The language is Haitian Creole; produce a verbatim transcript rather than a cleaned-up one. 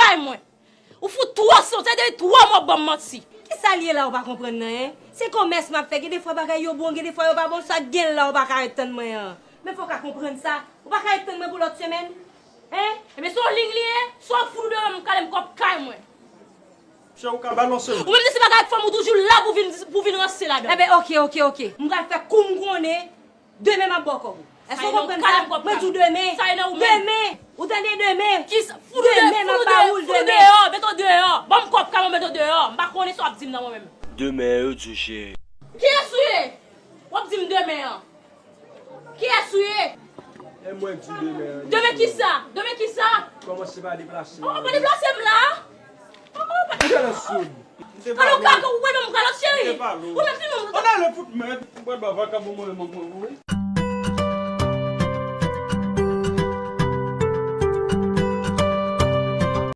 kay mwen. Ou fout twò san, se depi twa mwa w ap ban m manti. Kisa l ye la ou pa konprann nan, en? Se komès m ap fè, gen de fwa bagay yo bon, gen de fwa yo pa bon, sa k gen la ou pa ka ret tann mwen an. Men fò w ka konprann sa, ou pa ka ret tann mwen pou lòt semèn, en? Ebyen se yon liy li ye, swa w fout ou deyò m kale m kòb kay mwen. Chè ou ka balanse m. Ou menm si se bagay ak fanm ou toujou la pou vin, pou vin ranse ladan. Enben oke, oke, oke. M pral fè kou m konnen. Demen m ap ba w kòb ou. Èske w konprann sa? Mwen di w demen. Demen. Ou tande, demen. Kisa? Demen m ap ba ou l demen. Deyò, mete w deyò. Ban m kòb kay mwen, mete w deyò. M pa konnen sa w ap di m nan mwen menm. Demen yo di w cheri. Kiyès ou ye? W ap di m demen an. Kiyès ou ye? E mwen di demen an. Demen kisa? Demen kisa? Kòmanse pa deplase m. Oh, pa deplase m la. Oh, oh, pa deplase m. Kado kaka ou wè nan m kalòt cheri. Ou menm si nou. Ou nan le fout mèd. Ou pral ba vakabon mwen, mwen, mwen, mwen.